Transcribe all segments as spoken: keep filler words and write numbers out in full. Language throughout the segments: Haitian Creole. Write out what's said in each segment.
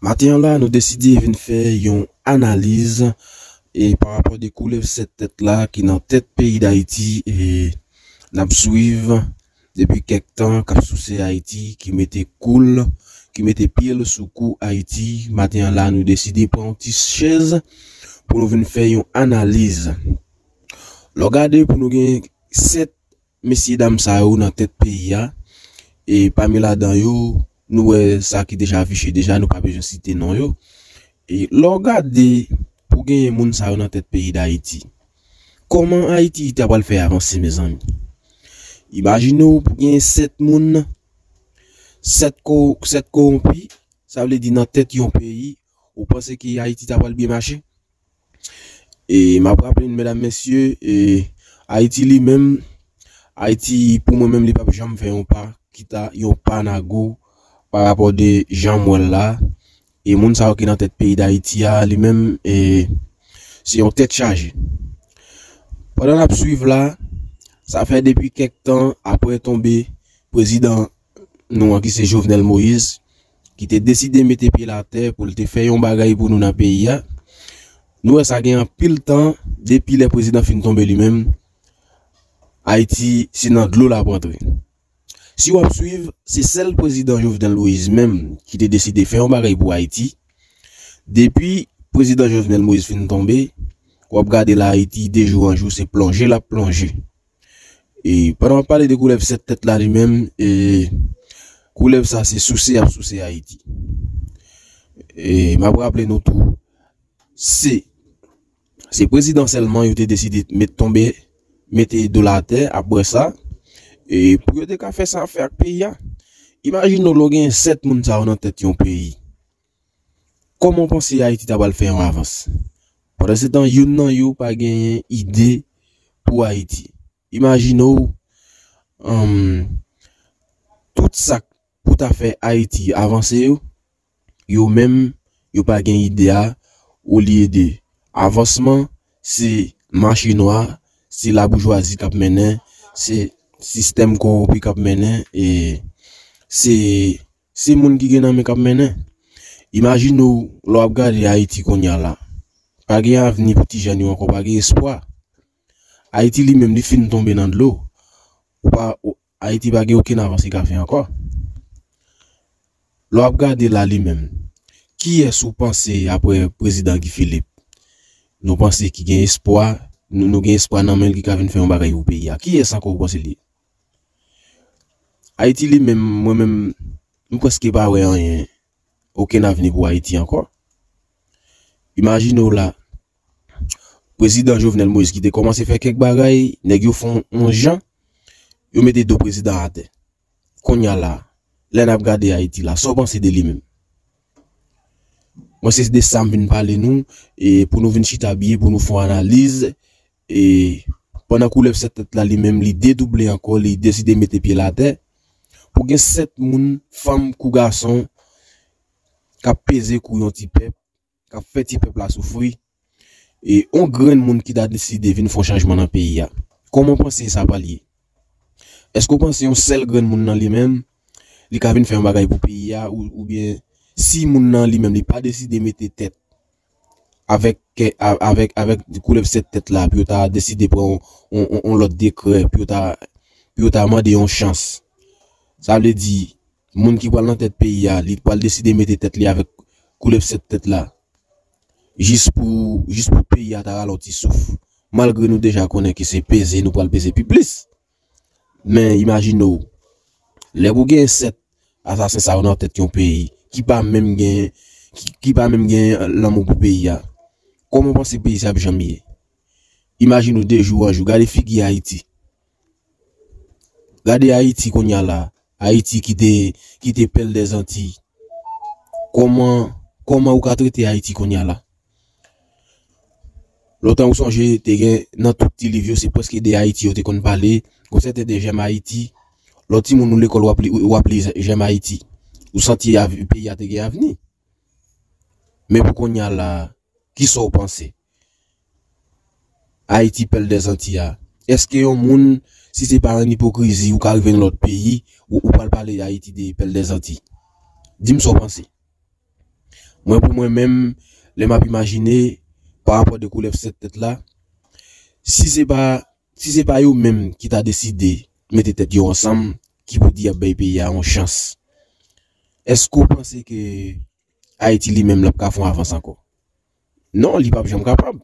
Maten an la, nou deside vin fè yon analiz e pa rapò de koulèv sèt tèt la ki nan tèt peyi Dayiti e n ap swiv depi kèk tan k ap souse Ayiti, ki mete kou l, ki mete pye l sou kou Ayiti. Maten an la, nou deside pran yon ti chèz pou nou vin fè yon analiz. Lè w gade pou nou gen sèt mesye dam sa yo nan tèt peyi a, e pami ladan yo, nou wè sa ki deja afiche deja, nou pa bezwen site non yo. E lè w gade pou genyen moun sa yo nan tèt peyi Dayiti, kòman Ayiti ta pral fè avanse, mezanmi? Imajine w pou genyen sèt moun, sèt ko-, sèt kowonpi, sa vle di nan tèt yon peyi, ou panse ki Ayiti ta pral byen mache? E m ap raple n, medam, mesye, e Ayiti li menm, Ayiti pou mwen menm, li p ap janm fè yon pa, kita yon pa nago pa rapò de jan m wè l la. E moun sa yo ki nan tèt peyi Dayiti a, li menm, e se yon tèt chaje. Pandan n ap swiv la, sa fè depi kèk tan apre tonbe prezidan nou an ki se Jovenel Moïse, ki te deside mete pye l atè pou l te fè yon bagay pou nou nan peyi a. Nou wè sa gen anpil tan depi lè prezidan fin tonbe li menm, Ayiti se nan dlo l ap rantre. Si w ap swiv, se sèl prezidan Jovenel Moïse menm ki te deside fè yon bagay pou Ayiti. Depi prezidan Jovenel Moïse fin tonbe, w ap gade la Ayiti de jou an jou se plonje l ap plonje. E pandan m ap pale de koulèv sèt tèt la li menm, e koulèv sa se souse y ap souse Ayiti. E m ap raple nou tou, se, se prezidan sèlman yo te deside met tonbe, mete do l atè apre sa, e pou yo te ka fè sa fè ak peyi a. Imajine w lè w gen sèt moun sa yo nan tèt yon peyi. Kòman w panse Ayiti ta pral fè yon avans? Pandansetan, youn nan yo pa genyen ide pou Ayiti. Imajine w, anm, tout sa k pou ta fè Ayiti avanse yo, yo menm, yo pa gen ide a, olye de avansman, se mache nwa, se laboujwazi k ap mennen, se sistèm kowonpi k ap mennen, e se, se moun ki gen nan men k ap mennen. Imajine w, lè w ap gade Ayiti kounye a la. Pa gen avni pou ti jèn yo ankò, pa gen espwa. Ayiti li menm, li fin tonbe nan dlo. Ou pa, ou, Ayiti pa gen okenn avans li ka fè ankò. Lè w ap gade la li menm, kiyès ou panse apre prezidan Guy Philippe, nou panse ki gen espwa, nou, nou gen espwa nan men l ki ka vin fè yon bagay pou peyi a? Kiyès ankò ou panse li ye? Ayiti li menm, mwen menm, m prèske pa wè anyen, okenn avni pou Ayiti ankò. Imajine w la, prezidan Jovenel Moïse ki te kòmanse fè kèk bagay, nèg yo fè yon, yon jan, yo mete do prezidan atè. Kounye a la, lè n ap gade Ayiti la, sa w panse de li menm? Mwen se de sa m vin pale nou, e pou nou vin chita byen, pou nou fè yon analiz, e pandan koulèv sèt tèt la li menm, li dedouble ankò, li deside mete pye l atè, pou gen sèt moun, fanm kou gason, k ap peze kou yon ti pèp, k ap fè ti pèp la soufri, e yon grenn moun ki ta deside vin fè yon chanjman nan peyi a. Kòman w panse sa pral ye? Èske w panse yon sèl grenn moun nan li menm, li ka vin fè yon bagay pou peyi a, ou, oubyen si moun nan li menm li pa deside mete tèt avèk, kè- a- avèk, avèk koulèv sèt tèt la, pou yo ta deside pran yon, yon, yon, yon lòt dekrè, pou yo ta, pou yo ta mande yon chans? Sa vle di, moun ki pral nan tèt peyi a, li pral deside mete tèt li avèk koulèv sèt tèt la, jis pou, jis pou peyi a ta rale yon ti souf. Malgre nou deja konnen ke se peze nou pral peze pi plis. Men imajine w, lè pou gen sèt asasen sa yo nan tèt yon peyi, ki pa menm gen, ki, ki pa menm gen lanmou pou peyi a, kòman w panse peyi sa ap janm ye? Imajine w de jou an jou, gade figi Ayiti. Gade Ayiti kounye a la. Ayiti ki te, ki te pèl dèzantiy. Kòman, kòman ou ka trete Ayiti kounye a la? Lontan ou sonje, te gen nan tout ti liv yo, se prèske de Ayiti yo te konn pale. Gon sèten de J'aime Haïti. Lè w timoun ou lekòl, w ap li, w ap li J'aime Haïti. Ou santi av- peyi a te gen avni. Men pou kounye a la, kisa w panse? Ayiti pèl dèzantiy a. Èske yon moun, si se pa yon ipokrizi, ou ka rive nan lòt peyi, ou, ou pral pale Ayiti de pèl dèzantiy? Di m sa w panse. Mwen, pou mwen menm, lè m ap imajine, pa rapò de koulèv sèt tèt la, si se pa, si se pa yo menm ki ta deside mete tèt yo ansanm, ki pou di y ap bay peyi a yon chans, èske w panse ke Ayiti li menm l ap ka fè yon avans ankò? Non, li p ap janm kapab.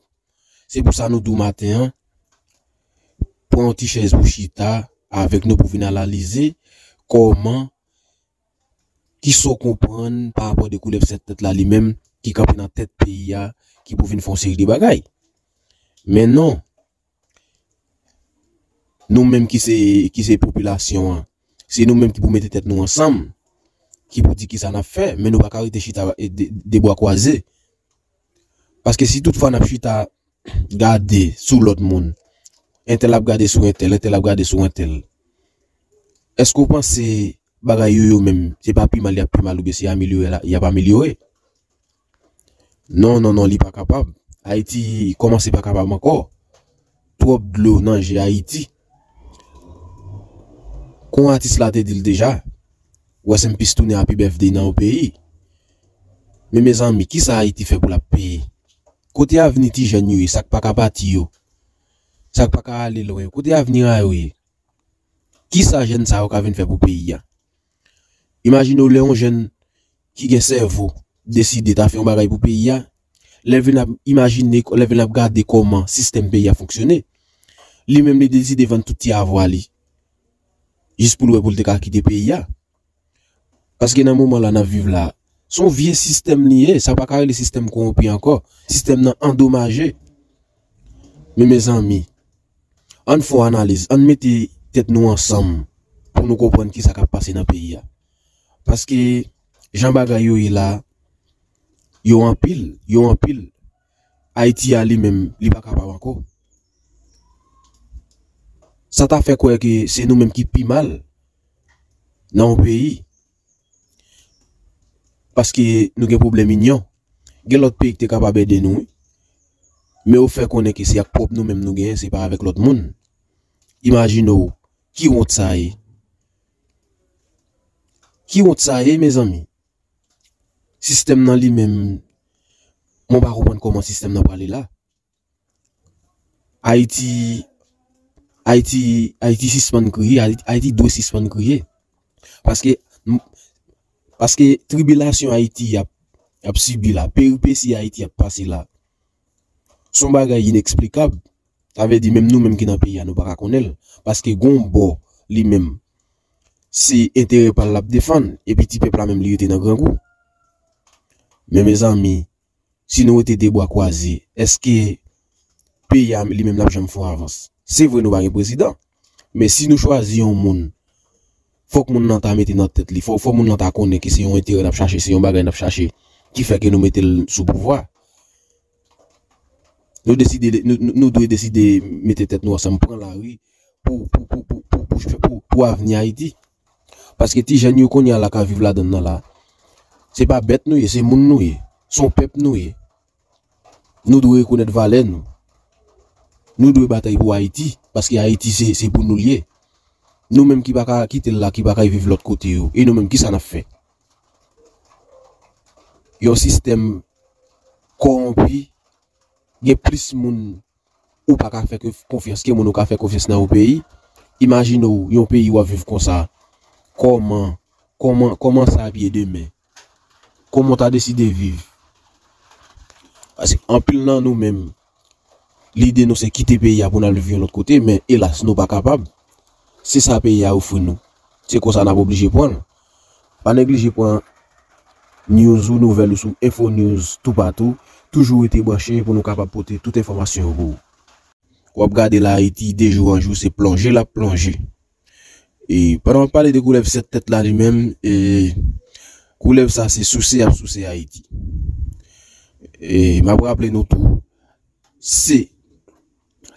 Se pou sa nou di w maten an, pran yon ti chèz pou chita avèk nou pou vin analize kòman, kisa w konprann pa rapò de koulèv sèt tèt la li menm ki kanpe nan tèt peyi a, ki pou vin fè yon seri de bagay. Men non, nou menm ki se, ki se popilasyon an, se nou menm ki pou mete tèt nou ansanm, ki pou di kisa n ap fè, men nou pa ka rete chita e de, de bra kwaze. Paske si toutfwa n ap chita gade sou lòt moun, entèl ap gade sou entèl, entèl ap gade sou entèl, èske w panse bagay yo, yo menm, se pa pi mal y ap pi mal oubyen se amelyore la, y ap amelyore? Non, non, non, li pa kapab. Ayiti kòmanse pa kapab ankò. Twòp dlo nan je Ayiti. Kon atis la te di l deja, Rest in peace tounen a pi bèf de nan yon peyi. Men mezanmi, kisa Ayiti fè pou l ap peye? Kote avni ti jèn yo ye, sa k pa ka pati yo, sa k pa ka ale lwen yo? Kote avni a yo ye? Kisa jèn sa yo ka vin fè pou peyi a? Imajine w lè yon jèn ki gen sèvo deside ta fè yon bagay pou peyi a, lè l vin ap imajine, lè l vin ap gade kòman sistèm peyi a fonksyone, li menm li deside vann tout ti avwa li, jis pou l wè pou l te ka kite peyi a. Paske nan moman la n ap viv la, se yon vye sistèm li ye, sa pa ka rele sistèm kowonpi ankò. Sistèm nan andomaje. Men mezanmi, ann fè yon analiz, ann mete tèt nou ansanm pou nou konprann kisa k ap pase nan peyi a. Paske jan bagay yo ye la, yo anpil, yo anpil. Ayiti a li menm, li pa kapab ankò. Sa ta fè kwè ke se nou menm ki pi mal nan yon peyi. Paske nou gen pwoblèm inyon. Gen lòt peyi ki te kapab ede nou, wi. Men yo fè konnen ke se ak pwòp nou menm nou genyen, se pa avèk lòt moun. Imajine w, ki wont sa ye? Ki wont sa ye, mezanmi? Sistèm nan li menm, mwen pa konprann kòman sistèm nan prale la. Ayiti, Ayiti, Ayiti sispann kriye, Ayiti, Ayiti dwe sispann kriye. Paske, m-, paske tribilasyon Ayiti ap, ap sibi la, peripesi Ayiti ap pase la, se yon bagay ineksplikab. Sa vle di, menm nou menm ki nan peyi a, nou pa ka konnen l. Paske gon bò, li menm, se enterè pa l l ap defann, epi ti pèp la menm, li rete nan grangou. Men mezanmi, si nou rete de bra kwaze, èske peyi a li menm l ap janm fè yon avans? Se vre nou pa gen prezidan, men si nou chwazi yon moun, fòk moun nan ta mete nan tèt li, fò, fò moun nan ta konnen ke se yon enterè n ap chache, se yon bagay n ap chache, ki fè ke nou mete l sou pouvwa. Nou deside, nou, nou, nou dwe deside mete tèt nou ansanm, pran lari pou, pou, pou avni Ayiti. Paske ti jèn yo kounye a la k ap viv ladann nan la, se pa bèt nou ye, se moun nou ye, se yon pèp nou ye. Nou dwe rekonèt valè nou. Nou dwe batay pou Ayiti, paske Ayiti se, se pou nou l ye. Nou menm ki pa ka kite l la, ki pa ka viv lòt kote yo, e nou menm, kisa n ap fè? Yon sistèm kowonpi, gen plis moun ou pa ka fè ke-, konfyans ke moun ou ka fè konfyans nan yon peyi. Imajine w, yon peyi w ap viv konsa. Kòman, kòman, kòman sa ap ye demen? Kòman w ta deside viv? Paske anpil nan nou menm, lide nou se kite peyi a pou n al viv yon lòt kote, men elas, nou pa kapab. Se sa peyi a ofri nou. Se konsa n ap oblije pran l. Pa neglije pran news ou, nouvèl ou sou Info News toupatou. Toujou rete branche pou nou kapab pote tout enfòmasyon yo pou ou. W ap gade la, Ayiti, de jou an jou, se plonje l ap plonje. E pandan w ap pale de koulèv sèt tèt la li menm, e koulèv sa se souse y ap souse Ayiti. E m ap raple nou tou, se,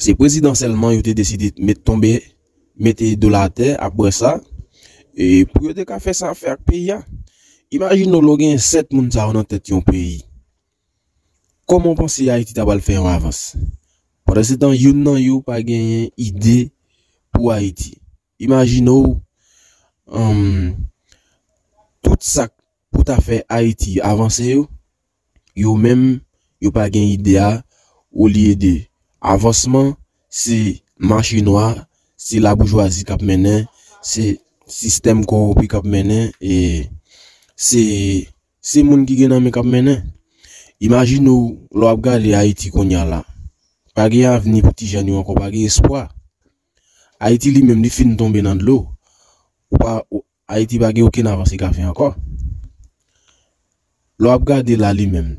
se prezidan sèlman yo te deside met tonbe, mete do l atè, apre sa, e pou yo te ka fè sa fè ak peyi a. Imajine w lè w gen sèt moun sa yo nan tèt yon peyi. Kòman w panse Ayiti ta pral fè yon avans? Pandansetan, youn nan yo pa genyen ide pou Ayiti. Imajine w, um, tout sa k pou ta fè Ayiti avanse yo, Yo menm, yo pa gen ide a, olye de avansman, se mache nwa, se laboujwazi k ap mennen, se sistèm kowonpi k ap mennen, e se, se moun ki gen nan men k ap mennen. Imajine w, lè w ap gade Ayiti kounye a la, pa gen avni pou ti jèn yo ankò, pa gen espwa. Ayiti li menm, li fin tonbe nan dlo. Ou pa, ou, Ayiti pa gen okenn avanse ka fè ankò. Lè w ap gade la li menm,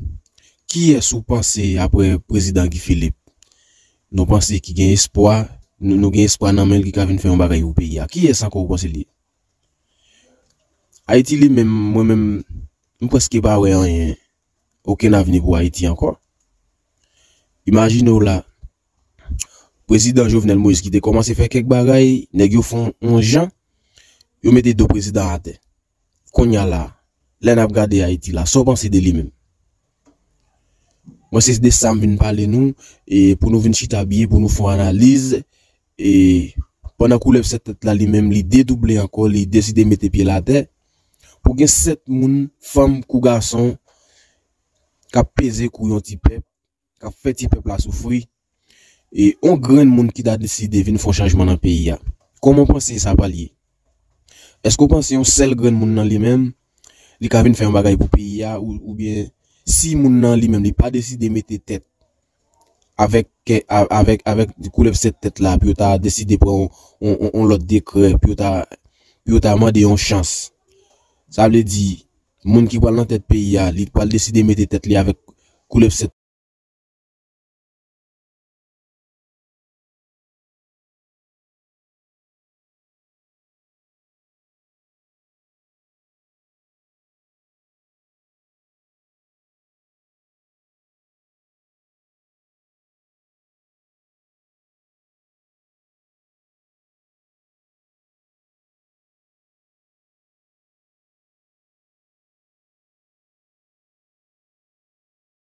kiyès ou panse apre prezidan Guy Philippe? Nou panse ki gen espwa, nou, nou gen espwa nan men l ki ka vin fè yon bagay pou peyi a. Kiyès ankò ou panse li ye? Ayiti li menm, mwen menm, m prèske pa wè anyen, okenn avni pou Ayiti ankò. Imajine w la, prezidan Jovenel Moïse ki te kòmanse fè kèk bagay, nèg yo fè yon jan, yo mete do prezidan atè. Kounye a la, lè n ap gade Ayiti la, sa w panse de li menm? Mwen se de sa m vin pale nou, e pou nou vin chita byen, pou nou fè yon analiz, e pandan koulèv sèt tèt la li menm, li dedouble ankò, li deside mete pye l atè, pou gen sèt moun, fanm kou gason, k ap peze kou yon ti pèp, k ap fè ti pèp la soufri, e yon grenn moun ki ta deside vin fè yon chanjman nan peyi a. Kòman w panse sa pral ye? Èske w panse yon sèl grenn moun nan li menm, li ka vin fè yon bagay pou peyi a, ou, oubyen si moun nan li menm li pa deside mete tèt avèk, kè- a- avèk, avèk koulèv sèt tèt la, pou yo ta deside pran yon, yon, yon, yon lòt dekrè, pou yo ta, pou yo ta mande yon chans. Sa vle di, moun ki pral nan tèt peyi a, li pral deside mete tèt li avèk koulèv sèt